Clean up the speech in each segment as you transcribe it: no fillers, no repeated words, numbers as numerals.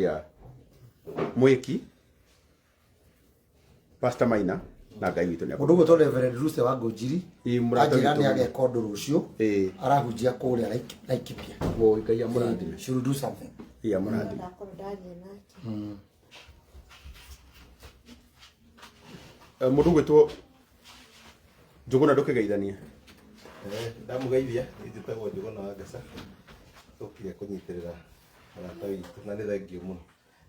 Ya mwiki Pastor Maina na Ngai witũ nĩ Mũndũ ũgwĩtwo Reverend Ruse wa Ngũnjiri Ĩĩ, mũrata anjĩra witũ nĩ mũno. ageka ũndũ rũciũ Ĩĩ. arahunjia kũrĩa Laikipia. Woi, Ngai amũrathime. She will do something. Ĩĩ, amũrathime. Ndakorwo ndathiĩ nake. Mũndũ ũgwĩtwo Njũgũna ndũkĩgeithanie. Ndamũgeithia, niĩ njĩtagwo Njũgũna wa Ngaca, tũkire kũnyitĩrĩra mũrata witũ na nĩ thengiũ mũno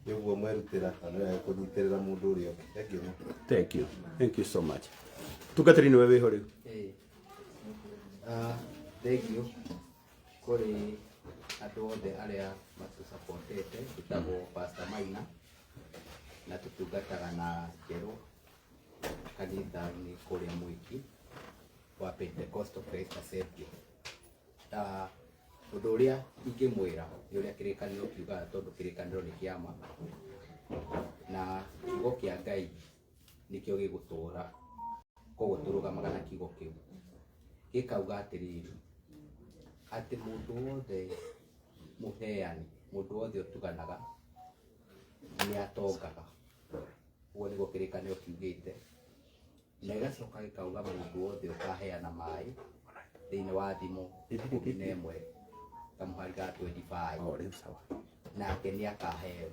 nĩ ũguo mwerutĩra na nĩ wega kũnyitĩrĩra mũndũ ũrĩa ũngĩ, thengiũ mũno. Thank you. Thank you so much. Tungatĩri nĩwe wĩho rĩu. Ah, thengiũ kũrĩ andũ othe arĩa matũsapotete. Njĩtagwo Pastor Maina na tũtungataga na Njerũ kanitha-inĩ kũrĩa Mwiki wa Pentecostal Christ Assembly. Ũndũ ũrĩa ingĩmwĩra nĩ ũrĩa kĩrĩkanĩro kiugaga, tondũ kĩrĩkanĩro nĩ kĩama na kiugo kĩa Ngai nĩkĩo gĩgũtũra, koguo tũrũgamaga na kiugo kĩu. Gĩkauga atĩrĩrĩ, atĩ mũndũ wothe mũheani, mũndũ wothe ũtuganaga nĩ atongaga. Ũguo nĩguo kĩrĩkanĩro kiugĩte. Na ĩgacoka gĩkauga mũndũ wothe ũkaheana maĩ thĩinĩ wa Thimo 11 kamũhari ga 25, O rĩu sawa. nake nĩ akaheo.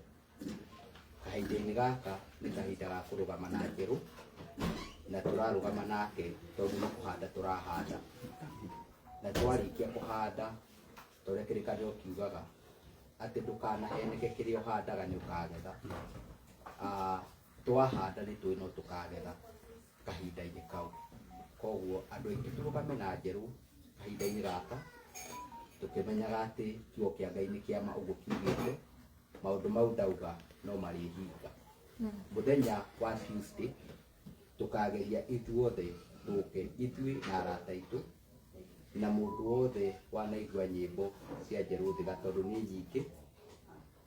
Kahinda-inĩ gaka nĩ kahinda ga kũrũgama na Njerũ, na tũrarũgama nake tondũ nĩ kũhanda tũrahanda, na twarĩkia kũhanda, ta ũrĩa kĩrĩkanĩro kiugaga atĩ ndũkanaheneke, kĩrĩa ũhandaga nĩ ũkagetha. Twahanda nĩ tũĩ no tũkagetha kahinda-inĩ kau. Koguo andũ aingĩ tũrũgame na Njerũ kahinda-inĩ gaka, tũkĩmenyaga atĩ kiugo kĩa Ngai nĩ kĩama, ũguo kiugĩte maũndũ mau ndauga no marĩhinga. Mũthenya wa Tuesday tũkageria ithuothe tũke, ithuĩ na arata aitũ na mũndũ wothe wanaigua nyĩmbo cia Njerũ Thiga, tondũ nĩ nyingĩ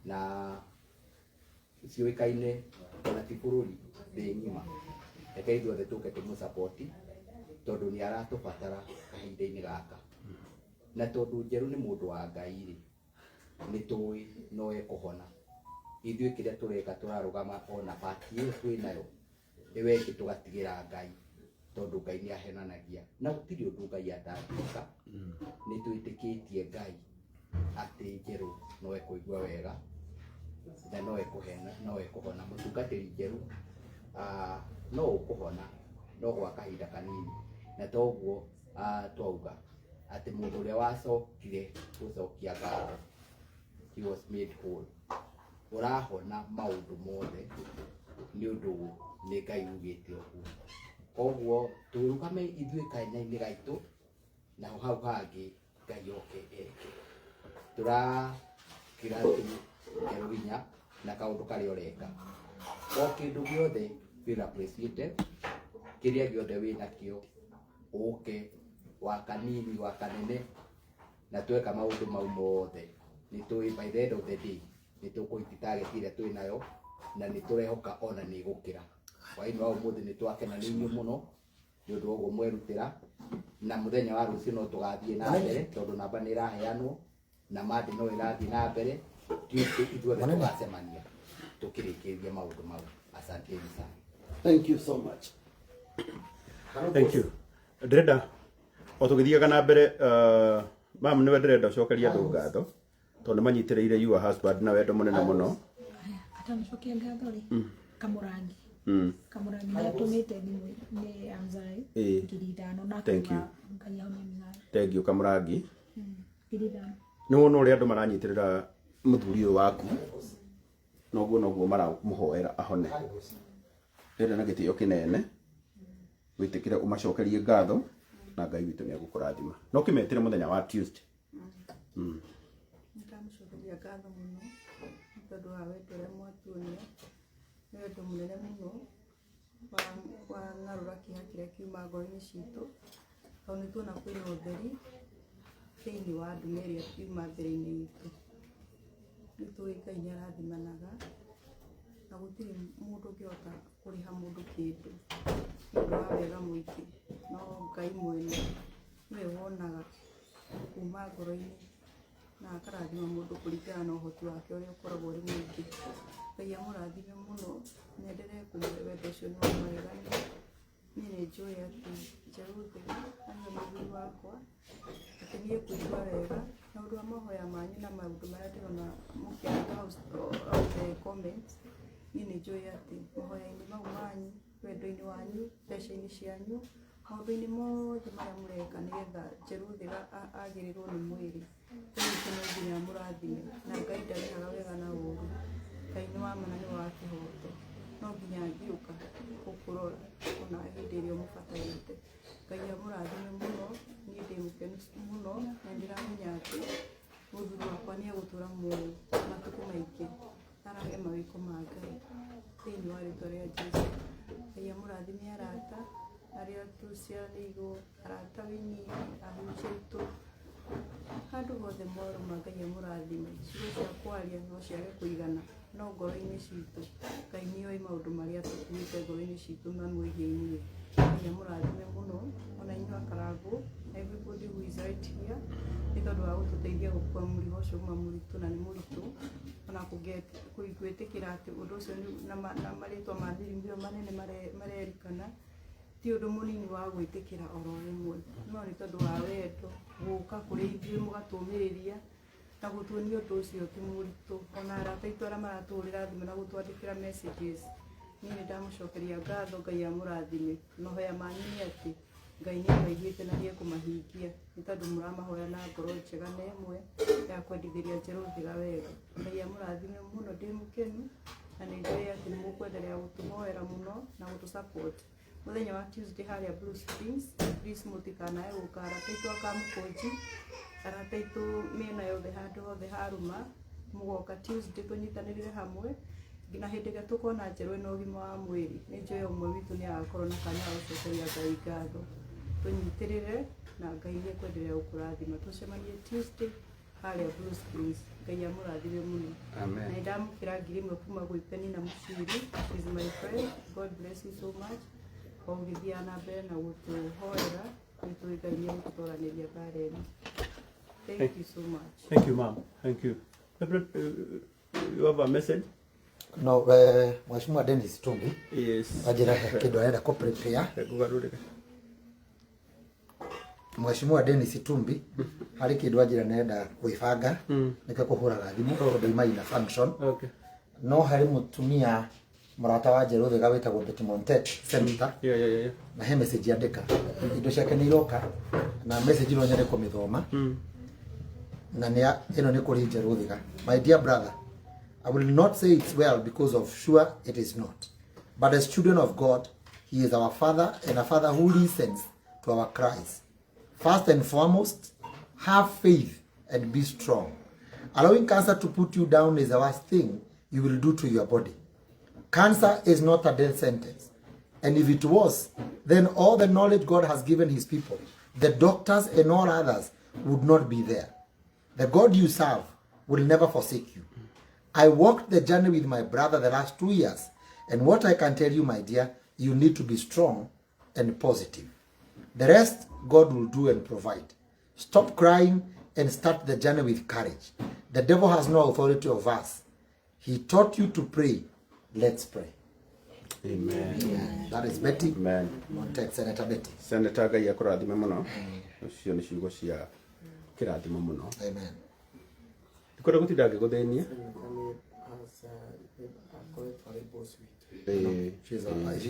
na ciũĩkaine ona ti bũrũri, thĩ ng'ima. Reke ithuothe tũke tũmũ-support tondũ nĩ aratũbatara kahinda-inĩ gaka, na tondũ Njerũ nĩ mũndũ wa Ngai rĩ, nĩ tũĩ no ekũhona. Ithuĩ kĩrĩa tũreka, tũrarũgama ona part ĩyo twĩ nayo, ĩyo ĩngĩ tũgatigĩra Ngai, tondũ Ngai nĩ ahenanagia na gũtirĩ ũndũ Ngai atangĩka. Nĩ twĩtĩkĩtie Ngai atĩ Njerũ no ekũigua wega na no ekũhena, no ekũhona. Mũtungatĩri Njerũ, no ũkũhona no gwa kahinda kanini, na toguo twauga atĩ mũndũ ũrĩa wacokire gũcokia ngatho, he was made whole. Ũrahona maũndũ mothe nĩ ũndũ nĩ Ngai ugĩte ũguo. Koguo tũrũgame ithuĩ kanya-inĩ gaitũ, naho hau hangĩ Ngai oke eke. Tũrakĩra tu Njerũ hinya na kaũndũ karĩa ũreka, o kĩndũ gĩothe feel appreciated. Kĩrĩa gĩothe wĩnakĩo ũke, wa kanini wa kanene, na tweka maũndũ mau mothe, nĩ tũĩ by the end of the day nĩ tũkũhiti target ĩrĩa twĩ nayo, na nĩ tũrehoka ona nĩ ĩgũkĩra. Hwaĩ-inĩ wa ũmũthĩ nĩ twakena nĩ inyuĩ mũno nĩ ũndũ wa ũguo mwerutĩra, na mũthenya wa rũciũ no tũgathiĩ na mbere, tondũ namba nĩ ĩraheanwo na Monday no ĩrathiĩ na mbere. Tuesday ithuothe tũgacemania tũkĩrĩkĩrĩria maũndũ mau. Asanteni sana. Thank you so much. Thank you. Ndĩrenda o tũgĩthiaga na mbere, mam, nĩwe ndĩrenda ũcokerie andũ ngatho tondũ nĩ manyitĩrĩire your husband na wendo mũnene mũno. Atanacokia ngatho rĩ, Kamũrangi, Kamũrangi nĩ atũmĩte thimũ nĩ ya mzai 5,000 na Thank you. akauga Ngai ahonie mzai. Thank you, Kamũrangi. 5,000. Nĩ wona ũrĩa andũ maranyitĩrĩra mũthuri ũyũ waku, noguo noguo maramũhoera ahone. Ndĩrenda na gĩtĩo kĩnene wĩtĩkĩre ũmacokerie ngatho, na Ngai witũ nĩ egũkũrathima. No kĩmetĩre mũthenya wa Tuesday. Nĩndamũcokeria ngatho mũno nĩ tondũ wa wendo ũrĩa mwatuonia. Nĩ wendo mũnene mũno wa ng'arũra kĩeha kĩrĩa kiuma ngoro-inĩ citũ, tondũ nĩ tuona kwĩna ũtheri thĩinĩ wa nduma ĩrĩa yuma mbere-inĩ itũ. Nĩ tũĩ Ngai nĩ arathimanaga na gũtirĩ mũndũ ũngĩhota kũrĩha mũndũ kĩndũ nĩ ũndũ wa wega mũingĩ, no Ngai mwene nĩwe wonaga kuma ngoro-inĩ. Na akarathima mũndũ kũringana na ũhoti wake ũrĩa ũkoragwo ũrĩ mũingĩ. Ngai amũrathime mũno na endelee kũmũhe wendo ũcio nĩ wa magegania. Niĩ nĩ njũĩ atĩ Njerũ Thega arĩ we mũthuri wakwa, atĩ nĩ ekũigua wega na ũndũ wa mahoya manyu na maũndũ marĩa ndĩrona mũkĩandĩka hau the comments. Niĩ nĩ njũĩ atĩ mahoya-inĩ mau manyu, wendo-inĩ wanyu, mbeca-inĩ cianyu, maũndũ-inĩ mothe marĩa mũreka nĩgetha Njerũ Thega agĩrĩrwo nĩ mwĩrĩ, Ngai witũ no nginya amũrathime na Ngai ndarĩhaga wega na ũru. Ngai nĩ wa ma na nĩ wa kĩhoto. No nginya angĩũka gũkũrora ona hĩndĩ ĩrĩa ũmũbatarĩte. Ngai amũrathime mũno, niĩ ndĩ mũkenu mũno na nĩndĩramenya atĩ mũthuri wakwa nĩ egũtũra muoyo matukũ maingĩ arage mawĩko ma Ngai thĩinĩ wa rĩtwa rĩa Jesũ. Ngai amũrathime arata arĩa tũciaranĩirwo, arata wĩini, ahunjia aitũ, handũ hothe mwarũma Ngai amũrathime. Ciugo cia kwaria no ciage kũigana, no ngoro-inĩ citũ Ngai nĩ oĩ maũndũ marĩa tũkuĩte ngoro-inĩ citũ mamwĩgiĩ inyuĩ. Ngai amũrathime mũno ona inyuĩ akarangũ, everybody who is right here nĩ tondũ wa gũtũteithia gũkua mũrigo ũcio uma mũritũ na nĩ mũritũ ona gwĩtĩkĩra atĩ ũndũ ũcio na marĩtwa ma mĩrimũ ĩyo manene marerĩkana ti ũndũ mũnini wa gwĩtĩkĩra oro rĩmwe, no nĩ tondũ wa wendo gũka kũrĩ ithuĩ mũgatũmĩrĩria na gũtuonia ũndũ ũcio ti mũritũ. Ona arata aitũ arĩa maratũhũrĩra thimũ na gũtwandĩkĩra messages, niĩ nĩ ndamũcokeria ngatho, Ngai amũrathime. Mahoya manyu nĩ atĩ Ngai nĩ amaiguĩte na nĩ ekũmahingia nĩ tondũ mũramahoya na ngoro njega na ĩmwe ya kwendithĩria Njerũ Thega wega. Ngai amũrathime mũno, ndĩ mũkenu na nĩ njũĩ atĩ nĩ mũkwendelea gũtũhoera mũno na gũtũ support. Mũthenya wa Tuesday harĩa Blue Springs, please mũtikanae gũka. Arata aitũ a Kamũkũnji, arata aitũ mĩena yothe, handũ hothe harũma, mũgoka Tuesday tũnyitanĩrĩre hamwe nginya hĩndĩ ĩrĩa tũkona Njerũ ĩna ũgima wa mwĩrĩ. Nĩ njũĩ ũmwe witũ nĩ agakorwo na kanya ga gũcokeria Ngai ngatho. Tũnyitĩrĩre na Ngai nĩ ekwendelea gũkũrathima. Tũcemanie Tuesday harĩa Blue Springs. Ngai amũrathime mũno. Amen. Na nĩndamũkĩra 1000 kuma gwĩ Penina Mũciri. She's my friend. God bless you so much. O ũgĩthiaga na mbere na gũtũhoera, nĩ tũĩ Ngai nĩ egũtũtoranĩria mbara ĩno. Thank you so much. Thank you, ma'am. Thank you. Reverend, you have a message? No, Mheshimiwa Dennis Tumbi. Yes. Anjĩra he kĩndũ arenda kũ prepare. Ngũgarũrĩre. Mheshimiwa Dennis Tumbi harĩ kĩndũ anjĩra nenda gwĩbanga nĩkĩo kũhũraga thimũ tondũ ima ina function. Okay. No harĩ mũtumia mũrata wa Njerũ Thega wĩtagwo Betty Montet Senator. Yeah. Na he message andĩka indo ciake nĩ iroka na message no nyende kũmĩthoma. Na nĩ ĩno nĩ kũrĩ Njerũ Thega. My dear brother, I will not say it's well because of sure it is not. But as children of God, he is our father and a father who listens to our cries. First and foremost, have faith and be strong. Allowing cancer to put you down is the worst thing you will do to your body. Cancer is not a death sentence. And if it was, then all the knowledge God has given his people, the doctors and all others, would not be there. The God you serve will never forsake you. I walked the journey with my brother the last 2 years, and what I can tell you, my dear, you need to be strong and positive. The rest, God will do and provide. Stop crying and start the journey with courage. The devil has no authority over us. He taught you to pray. Let's pray. Amen. Amen. That is Betty. Amen. Montet, Senator Betty. Senator Ngai akũrathime mũno. Ũcio nĩ ciugo cia kĩrathimo mũno. Amen. Ndikwenda gũtinda ngĩgũthĩnia. She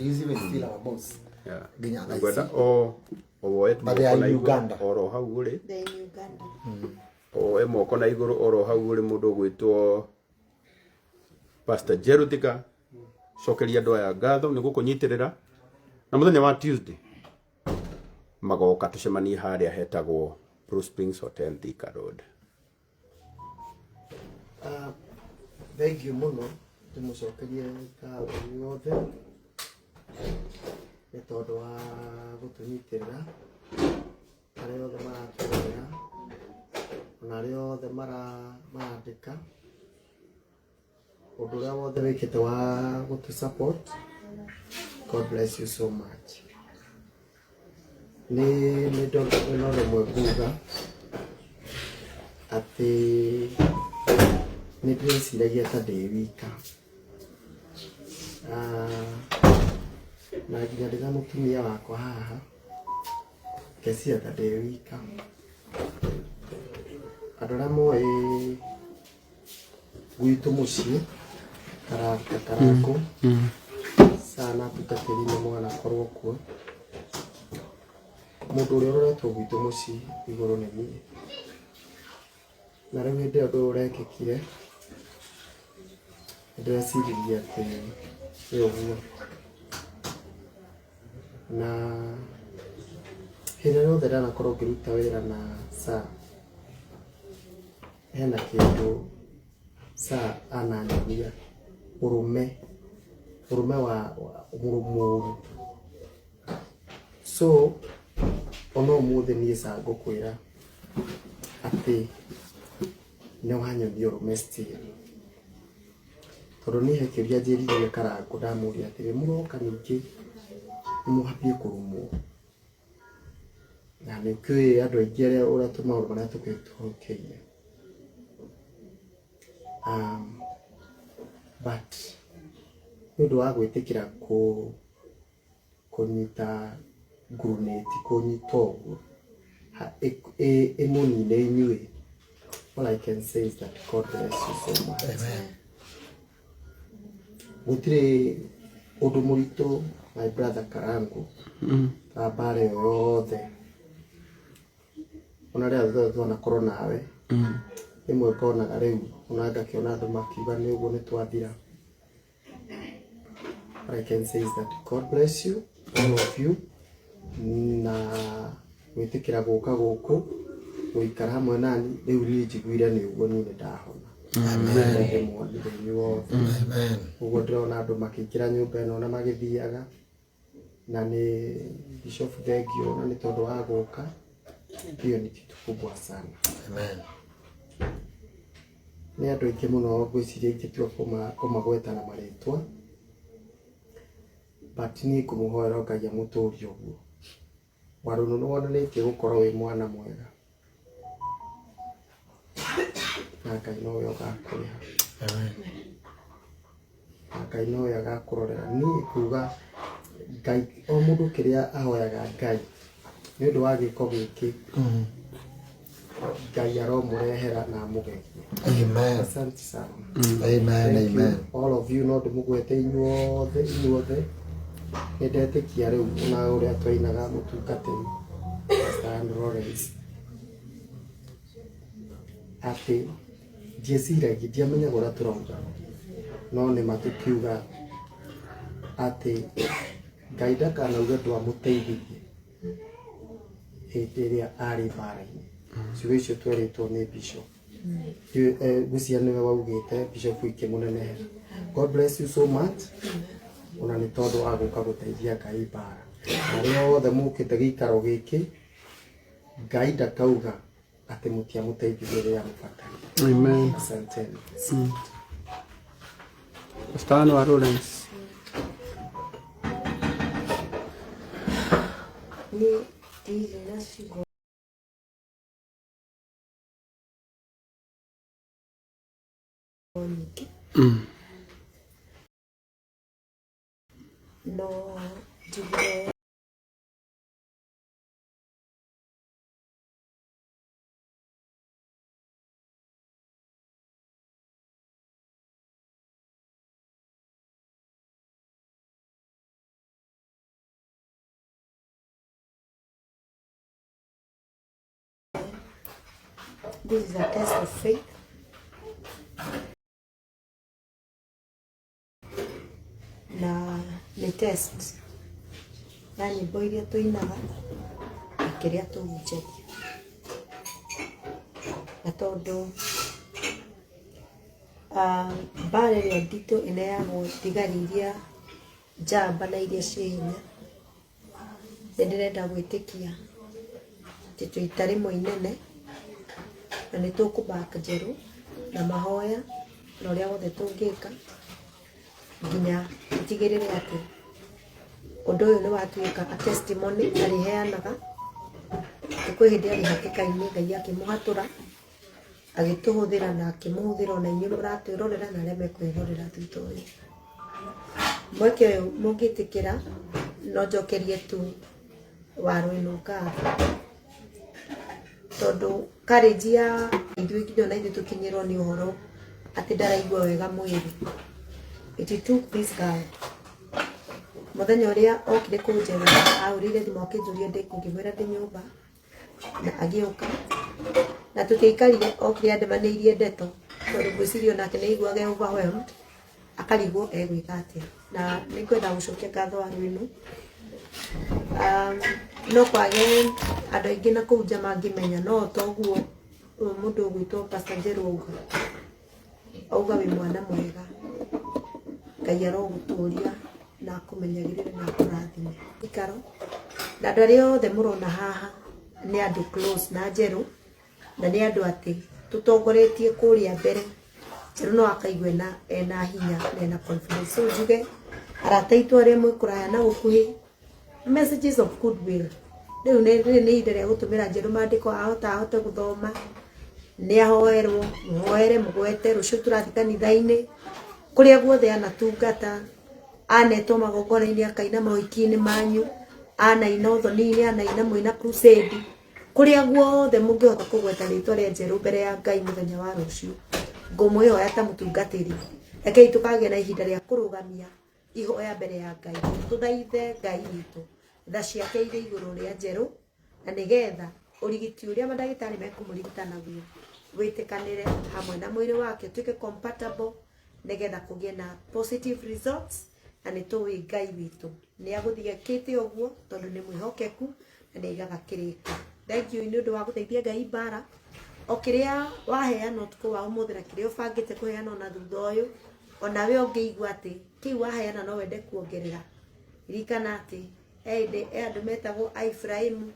is even still our boss. Yeah. Nginya thaa Ngwenda ici. o woe But they are moko na in igũrũ Uganda. oro hau ũrĩ. They're in Uganda. Oe moko na igũrũ oro hau ũrĩ mũndũ ũgwĩtwo Pastor Jerutika. Cokeria andũ aya ngatho nĩ gũkũnyitĩrĩra. Na mũthenya wa Tuesday magoka tũcemanie harĩa hetagwo Blue Springs Hotel, Thika Road. Thank you mũno, ndĩmũcokerie ngatho inyuothe nĩ tondũ wa gũtũnyitĩrĩra, arĩa othe maratũrorera ona arĩa othe marandĩka ũndũ ũrĩa wothe wĩkĩte wa gũtũ support. God bless you so much. Nĩ no rĩmwe nguga Atĩ nĩ ndĩreciragia ta ndĩ wika. Na nginya ndĩna mũtumia wakwa haha ngeciria ta ndĩ wika. Andũ arĩa moĩ gwitũ mũciĩ Karangũ sana atungatĩri nĩ mwanakorwo kuo. Mũndũ ũrĩa ũroretwo gwitũ mũciĩ igũrũ nĩ niĩ. Na rĩu hĩndĩ ĩyo ũndũ ũyũ ũrekĩkire, nĩndĩreciririe atĩ nĩ ũguo. Na hĩndĩ ĩrĩa yothe ndanakorwo ngĩruta wĩra na SHA, hena kĩndũ SHA ananyonia, ũrũme, ũrũme wa mũru. So ona ũmũthĩ niĩ SHA ngũkwĩra atĩ nĩ wanyonia ũrũme still. Tondũ niĩ he kĩũria njĩririe Karangũ ndamũria atĩrĩ, mũroka ningĩ mũhambie kũrumwo. Na nĩ ũkĩũĩ andũ aingĩ arĩa ũrĩa maũndũ marĩa tũkĩtũkĩire. But nĩ ũndũ wa gwĩtĩkĩra kũnyita ngurunĩti, kũnyita ũguo ĩmũnine inyuĩ. All I can say is that God bless you so much. Amen. Gũtirĩ ũndũ mũritũ, my brother Karangu, ta mbara ĩyo yothe. Ona rĩrĩa tuothe twanakorwo nawe, rĩmwe ngonaga rĩu ona ngakĩona andũ makiuga nĩ ũguo nĩ twathira. What I can say is that God bless you, all of you, na gwĩtĩkĩra gũka gũkũ gũikara hamwe nani. Rĩu niĩ njiguire nĩ ũguo, niĩ nĩ ndahona. Ndĩmuonire inyuothe. Amen. Ũguo ndĩrona andũ makĩingĩra nyũmba ĩno na magĩthiaga, na nĩ Bishop, thengio na nĩ tondũ wa gũka, hiyo ni kitu kubwa sana. Amen. Nĩ andũ aingĩ mũno ngwĩciria ingĩtua kũmagweta na marĩtwa, but niĩ ngũmũhoera Ngai amũtũrie ũguo. Warũnũ, nĩ wonanĩtie gũkorwo wĩ mwana mwega, na Ngai nowe ũgakũrĩha. Amen. Na Ngai nowe agakũrorera. Niĩ kuga Ngai, o mũndũ kĩrĩa ahoyaga Ngai nĩ ũndũ wa gĩko gĩkĩ, Ngai aromũrehera na amũgerie. Amen. Asante sana. Amen. Thank you, Amen. all of you. No ndĩmũgwete inyuothe, inyuothe nĩ ndetĩkia rĩu ona ũrĩa twainaga mũtungatĩri Pastor Ann Lawrence atĩ ndieciragia, ndiamenyaga ũrĩa tũrauga, no nĩ ma tũkiuga atĩ Ngai ndakanauge ndwamũteithirie hĩndĩ ĩrĩa arĩ mbara-inĩ. Ciugo icio twerĩtwo nĩ bishop. Ngwĩciria nĩwe waugĩte, bishop ikĩmũnenehera. God bless you so much, ona nĩ tondũ wa gũka gũteithia Ngai mbara. Na arĩa othe mũkĩte gĩikaro gĩkĩ, Ngai ndakauga atĩ mũtiamũteithirie rĩrĩa mũbatarire. Amen. Asanteni. Pastor Anwar Lawrence. Nĩ ndirĩ na ciugo nyingĩ, no njugire this is a test of faith na nĩ test ya nyĩmbo iria tũinaga na kĩrĩa tũhunjagia, na tondũ mbara ĩrĩa nditũ ĩneagwo thigari iria njamba na iria ciĩ hinya, nĩ ndĩrenda gwĩtĩkia atĩ twĩ ita rĩmwe inene na nĩ tũkũ-back Njerũ na mahoya na ũrĩa wothe tũngĩka nginya tũtigĩrĩre atĩ ũndũ ũyũ nĩ watuĩka a testimony arĩheanaga atĩ kwĩ hĩndĩ arĩ hatĩka-inĩ, Ngai akĩmũhatũra. Agĩtũhũthĩra na akĩmũhũthĩra ona inyuĩ mũratwĩrorera na arĩa mekwĩrorera thutha ũyũ. Mweke ũyũ mũngĩtĩkĩra no njokerie tu waru ĩno ngatho, tondũ courage ya ithuĩ nginya ona ithuĩ tũkinyĩrwo nĩ ũhoro atĩ ndaraigua wega mwĩrĩ. It took this girl mũthenya ũrĩa okire kũnjerera, ahũrĩire thimũ akĩnjũria ndĩkũ, ngĩmwĩra ndĩ nyũmba, na agĩũka na tũtiaikarire, okire andemanĩirie ndeto tondũ ngwĩciria onake nĩ aiguaga overwhelmed, akarigwo egwĩka atĩa. Na nĩngwenda gũcokia ngatho waru ĩno. No kwage andũ aingĩ na kũu nja mangĩmenya, no toguo mũndũ ũgwĩtwo Pastor Njerũ auga wĩ mwana mwega, Ngai arogũtũria na akũmenyagĩrĩre na akũrathime ikaro. Na andũ arĩa othe mũrona haha nĩ andũ close na Njerũ, na nĩ andũ atĩ tũtongoretie kũrĩa mbere. Njerũ no akaigua ena hinya na ena confidence. So njuge arata aitũ arĩa mwĩ kũraya na gũkuhĩ, messages of goodwill rĩu nĩ ihinda rĩa gũtũmĩra Njerũ mandĩko, ahota ahote gũthoma, nĩ ahoerwo, mũhoere, mũgwete rũciũ tũrathiĩ kanitha-inĩ, kũrĩa guothe anatungata, anetwo magongona-inĩ, akaina mohiki-inĩ manyu, anaina ũthoni-inĩ, anaina mwĩna crusade, kũrĩa guothe mũngĩhota kũgweta rĩtwa rĩa Njerũ mbere ya Ngai mũthenya wa rũciũ, ngũmwĩhoya ta mũtungatĩri, rekei tũkagĩa na ihinda rĩa kũrũgamia ihoya mbere ya Ngai, tũthaithe Ngai witũ tha ciake irĩ igũrũ rĩa Njerũ, na nĩgetha ũrigiti ũrĩa mandagĩtarĩ mekũmũrigita naguo wĩtĩkanĩre hamwe na mwĩrĩ wake, ũtuĩke compatible, nĩgetha kũgĩe na positive results. Na nĩ tũĩ Ngai witũ nĩ agũthiĩ ekĩte ũguo, tondũ nĩ mwĩhokeku na nĩ aigaga kĩrĩko. Thank you nĩ ũndũ wa gũteithia Ngai mbara. O kĩrĩa waheana ũtukũ wa ũmũthĩ na kĩrĩa ũbangĩte kũheana ona thutha ũyũ, onawe ũngĩigua atĩ kĩu waheana no wende kuongerera, ririkana atĩ he hĩndĩ he andũ metagwo Aifraimu,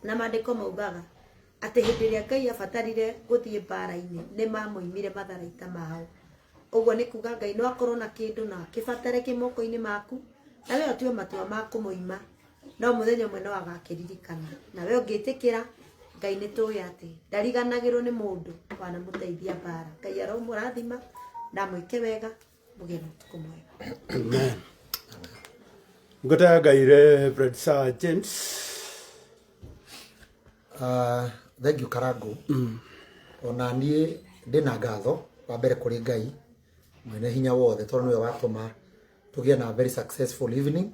na maandĩko maugaga atĩ hĩndĩ ĩrĩa Ngai abatarire gũthiĩ mbara-inĩ nĩ mamũimire matharaita mao. Ũguo nĩ kuga Ngai no akorwo na kĩndũ na akĩbatare kĩ moko-inĩ maku, na we ũtue matua ma kũmũima, no mũthenya ũmwe no agakĩririkana. Na we ũngĩtĩkĩra Ngai, nĩ tũĩ atĩ ndariganagĩrwo nĩ mũndũ wanamũteithia mbara. Ngai aromũrathima na amwĩke wega, mũgĩe na ũtukũ mwega. Amen. Ngota Ngai, Reverend Sir James. Thank you, Karango. Ona niĩ ndĩna ngatho wa mbere kũrĩ Ngai mwene hinya wothe, tondũ nĩwe watũma tũgĩe na very successful evening.